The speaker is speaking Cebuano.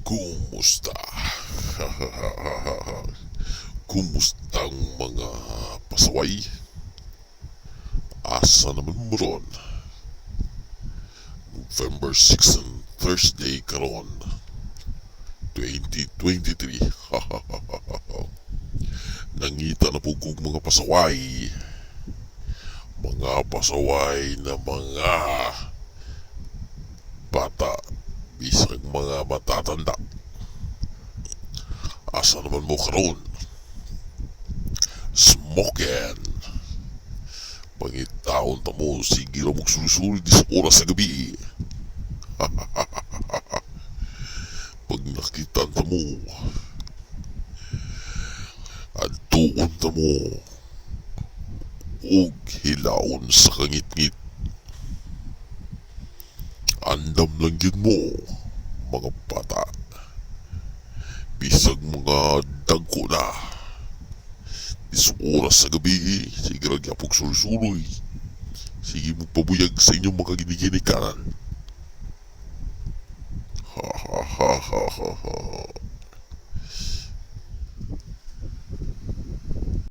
Kumusta? Kumusta ang mga pasaway? Asa naman mo ron? November 6 and Thursday karon 2023. Nangita na po kog mga pasaway. Mga pasaway na mga bata bisag mga matatanda. Asa naman mo karon? Smokin! Pangitaon ta mo, sige ra mong sulsuli dis oras sa gabi. Pag nakita ta mo, adtuon ta mo, ug hilaon sa kangitngit. Andam lang yun mo, mga bata. Bisag mga dagko na. Dis oras sa gabi, sige ra gyapon sulsuloy. Sige mo pabuyag sa inyong mga giniginikanan. Ha ha ha ha ha ha.